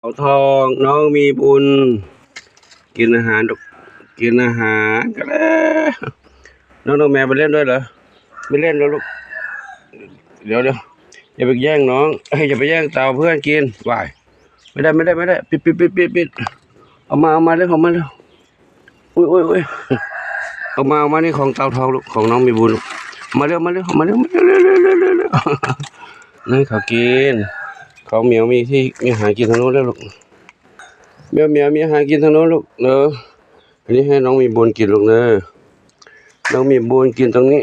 ເອົາທອງ ນ້ອງມີບຸນ ກິນອາຫານລູກ ກິນອາຫານກັນແລ້ວ. ນ້ອງ ນ້ອງແມວໄປເລ່ນດ້ວຍເຫຼືອ? ໄປເລ່ນແລ້ວລູກ. ດຽວໆ ຢ່າໄປແຍ່ງນ້ອງ ເອີຍ ຢ່າໄປແຍ່ງເຕົາເພື່ອນກິນ. ວ້າຍ ໄມ່ໄດ້ ໄມ່ໄດ້ ໄມ່ໄດ້ ປິດ ປິດ ປິດ ປິດ ປິດ. ເອົາມາ ເອົາມາເລັວ ເອົາມາເລັວ. ອຸ້ຍ ອຸ້ຍ ອຸ້ຍ ເອົາມາ ເອົາມາ ນີ້ຂອງເຕົາທອງລູກ ຂອງນ້ອງມີບຸນລູກ. ມາເລັວ ມາເລັວ ມາເລັວ ມາເລັວ ເລັວໆ. ນີ້ເຂົາກິນ ຂອງໝຽວມີທີ່ ມີຫາກິນທາງໂນ້ນແລ້ວລູກ. ໝຽວ ໝຽວ ມີຫາກິນທາງໂນ້ນລູກເດີ. ອັນນີ້ໃຫ້ນ້ອງມີບຸນກິນລູກເດີ. ນ້ອງມີບຸນກິນຕົງນີ້.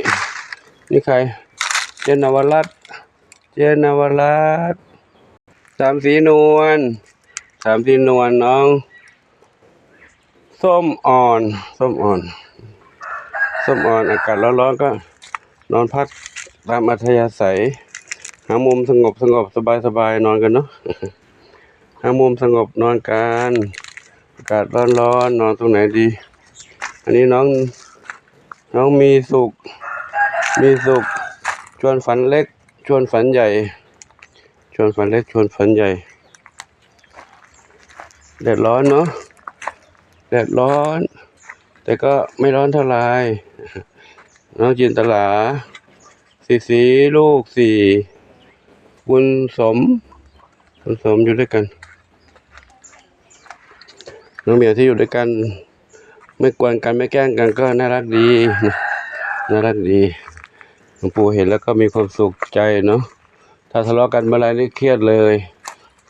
ນີ້ໃຄ? ເຈນນະວະລັດ ເຈນນະວະລັດ ສາມສີນວນ ສາມສີນວນ ນ້ອງ ສົ້ມອ່ອນ ສົ້ມອ່ອນ ສົ້ມອ່ອນ. ອາກາດຮ້ອນໆ ກໍນອນພັກຕາມອັດທະຍາໄສ ຫາມຸມສະຫງົບໆ ສະບາຍໆ ນອນກັນເນາະ. ຫາມຸມສະຫງົບນອນກັນ ອາກາດຮ້ອນໆ ນອນຕົງໄຫນດີ? ອັນນີ້ນ້ອງ ນ້ອງມີສຸກ ມີສຸກ ຊວນຝັນເລັກ ຊວນຝັນໃຫຍ່ ຊວນຝັນເລັກ ຊວນຝັນໃຫຍ່. ແດດຮ້ອນເນາະ ແດດຮ້ອນ ແຕ່ກໍໄມ່ຮ້ອນເທົ່າໃດ. ນ້ອງຈິນຕະລາ ສີສີ ລູກສີ່ ບຸນສົມ ບຸນສົມ ຢູ່ດ້ວຍກັນ. ນ້ອງໝຽວທີ່ຢູ່ດ້ວຍກັນ ໄມ່ກວນກັນ ໄມ່ແກ້ງກັນ ກໍໜ້າຮັກດີ ໜ້າຮັກດີ. ຫຼວງปู่ເຫັນແລ້ວກໍມີຄວາມສຸກໃຈເນາະ. ຖ້າທະເລາະກັນເມື່ອໃດນີ້ຄຽດເລີຍ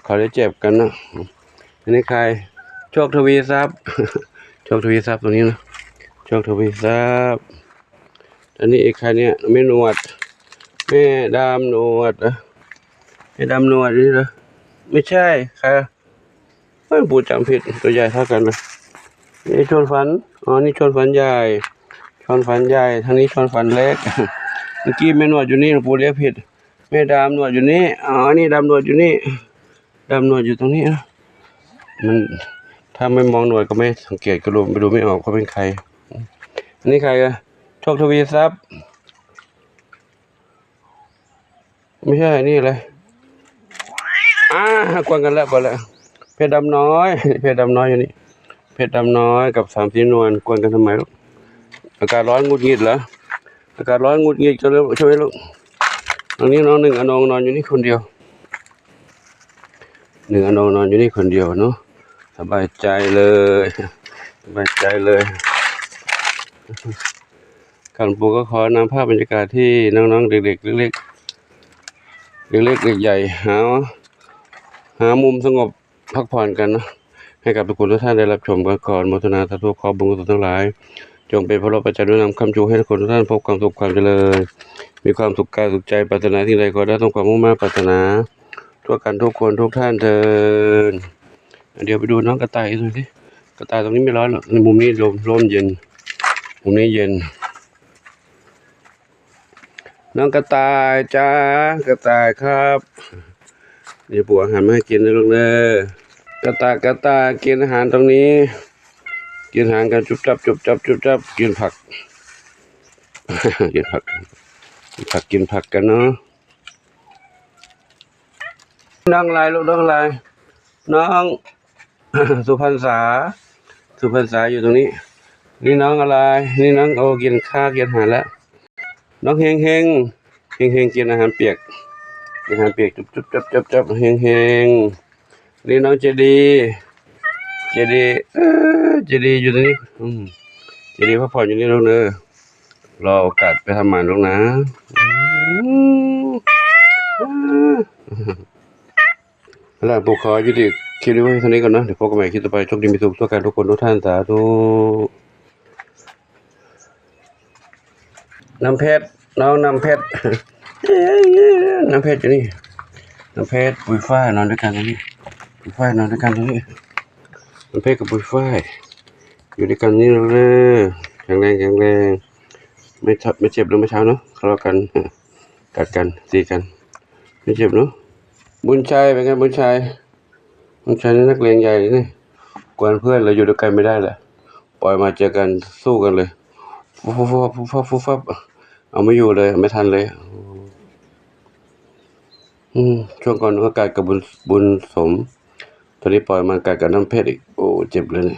ເຂົາໄດ້ເຈັບກັນເນາະ. ອັນນີ້ໃຄ? ໂຊກທະວີຊັບ ໂຊກທະວີຊັບຕົງນີ້ເນາະ ໂຊກທະວີຊັບ. ອັນນີ້ອີກໃຄເນຍ? ແມ່ໜວດ ແມ່ດຳໜວດ ເອີ ແມ່ດຳໜວດນີ້ເດີ. ໄມ່ໃຊ່ ໃຄ? ເອີຍ ປູຈຳຜິດ ຕົວໃຫຍ່ເທົ່າກັນເລີຍ. ນີ້ຊວນຝັນ ອໍ ນີ້ຊວນຝັນໃຫຍ່ ຊວນຝັນໃຫຍ່ ທາງນີ້ຊວນຝັນເລັກ. ເມື່ອກີ້ແມ່ໜວດຢູ່ນີ້ ປູລຽກຜິດ. ແມ່ດຳໜວດຢູ່ນີ້ ອໍ ນີ້ດຳໜວດຢູ່ນີ້ ດຳໜວດຢູ່ຕົງນີ້. ມັນ ຖ້າໄມ່ມອງໜວດກໍໄມ່ສັງເກດ ກໍດູ ໄມ່ດູໄມ່ອອກວ່າເປັນໃຄ. ອັນນີ້ໃຄ? ໂຊກທະວີຊັບ. ໄມ່ໃຊ່ ອັນນີ້ແຫຼະ. ອ່າ ກວນກັນແລ້ວ ກວນແລ້ວ. ເພດດຳນ້ອຍ ເພດດຳນ້ອຍຢູ່ນີ້ ເພດດຳນ້ອຍກັບສາມສີນວນ ກວນກັນທຳໄມລູກ? ອາກາດຮ້ອນຫງຸດຫງິດເຫຼືອ? ອາກາດຮ້ອນຫງຸດຫງິດ ກໍເລີຍຊ່ວຍລູກ. ອັນນີ້ນ້ອງໜຶ່ງອະນົງນອນຢູ່ນີ້ຄົນດຽວ ໜຶ່ງອະນົງນອນຢູ່ນີ້ຄົນດຽວເນາະ ສະບາຍໃຈເລີຍ ສະບາຍໃຈເລີຍ. ຄັນປູກໍຂໍນຳພາບບັນຍາກາດທີ່ນ້ອງໆ ເດັກໆ ເລັກໆ ເລັກໆ ເດັກໃຫຍ່ ຫາ ຫາມຸມສະຫງົບພັກຜ່ອນກັນເນາະ ໃຫ້ກັບທຸກຄົນທຸກທ່ານໄດ້ຮັບຊົມກັນ. ຂໍອະນຸໂມທະນາສາທຸ ຂໍບຸນກຸສົນທັງຫຼາຍ ຈົ່ງເປັນພະລະປັດໄຈໜູນນຳຄ້ຳຊູໃຫ້ທຸກຄົນທຸກທ່ານພົບຄວາມສຸກຄວາມຈະເລີນ ມີຄວາມສຸກກາຍສຸກໃຈ ປາດຖະໜາສິ່ງໃດຂໍໄດ້ສົມຄວາມມຸ່ງມາດປາດຖະໜາ ທົ່ວກັນທຸກຄົນທຸກທ່ານເທີ້ນ. ດຽວໄປດູນ້ອງກະຕ່າຍອີກຕົງນີ້ ກະຕ່າຍຕົງນີ້ໄມ່ຮ້ອນ ມຸມນີ້ລົມ ລົມເຢັນ ມຸມນີ້ເຢັນ. ນ້ອງກະຕ່າຍຈ້າ ກະຕ່າຍຄັບ ດຽວປູເອົາອາຫານມາໃຫ້ກິນເດີລູກເດີ. ກະຕ່າຍ ກະຕ່າຍ ກິນອາຫານຕົງນີ້ ກິນອາຫານກັນ ຈຸບຈັບ ຈຸບຈັບ ຈຸບຈັບ ກິນຜັກ ກິນຜັກ ກິນຜັກ ກິນຜັກກັນເນາະ. ນ້ອງອາໄລລູກ ນ້ອງອາໄລ ນ້ອງ ສຸພັນສາ ສຸພັນສາຢູ່ຕົງນີ້. ນີ້ນ້ອງອາໄລ ນີ້ນ້ອງ ໂອ້ ກິນຂ້າວ ກິນອາຫານແລ້ວ. ນ້ອງເຮັງເຮັງ ເຮັງເຮັງ ກິນອາຫານປຽກ ກິນອາຫານປຽກ ຈຸບ ຈຸບ ຈັບ ຈັບ ຈັບ ເຮັງເຮັງ. ນີ້ນ້ອງເຈດີ ເຈດີ ເອີ ເຈດີຢູ່ຕົງນີ້ ອືມ ເຈດີພັກຜ່ອນຢູ່ນີ້ລູກເດີ ລໍໂອກາດໄປທຳໝານລູກນາ. ອືມ ແລ້ວປູຂໍຢຸດຄລິບນີ້ໄວ້ເທົ່ານີ້ກ່ອນເນາະ ດຽວພົບກັນໃໝ່ຄລິບຕໍ່ໄປ. ໂຊກດີມີສຸກທົ່ວກັນທຸກຄົນທຸກທ່ານ ສາທຸ. ນ້ຳເພັດ ນ້ອງນ້ຳເພັດ ນ້ຳເພັດຢູ່ນີ້ ນ້ຳເພັດ ປຸຍຟ້ານອນດ້ວຍກັນຕົງນີ້ ປຸຍຟ້ານອນດ້ວຍກັນຕົງນີ້ ນ້ຳເພັດກັບປຸຍຟ້າຢູ່ດ້ວຍກັນນີ້ເດີ. ແຂງແຮງ ແຂງແຮງ ໄມ່ ໄມ່ເຈັບເດີ ມື້ເຊົ້າເນາະ ທະເລາະກັນ ກັດກັນ ຕີກັນ ໄມ່ເຈັບເນາະ. ບຸນໄຊ ເປັນໄງບຸນໄຊ? ມັນໃຊ້ໃນນັກເລງໃຫຍ່ນີ້ ກວນເພື່ອນແລ້ວ ຢູ່ດ້ວຍກັນໄມ່ໄດ້ແລ້ວ ປ່ອຍມາເຈີກັນສູ້ກັນເລີຍ ຟຸບຟັບ ຟຸບຟັບ ເອົາໄມ່ຢູ່ເລີຍ ເອົາໄມ່ທັນເລີຍ. ອືມ ຊ່ວງກ່ອນອາກາດກັບບຸນ ບຸນສົມ ໂຕນີ້ປ່ອຍມາກາຍກັບນ້ຳເພັດອີກ. ໂອ້ ເຈັບເລີຍ.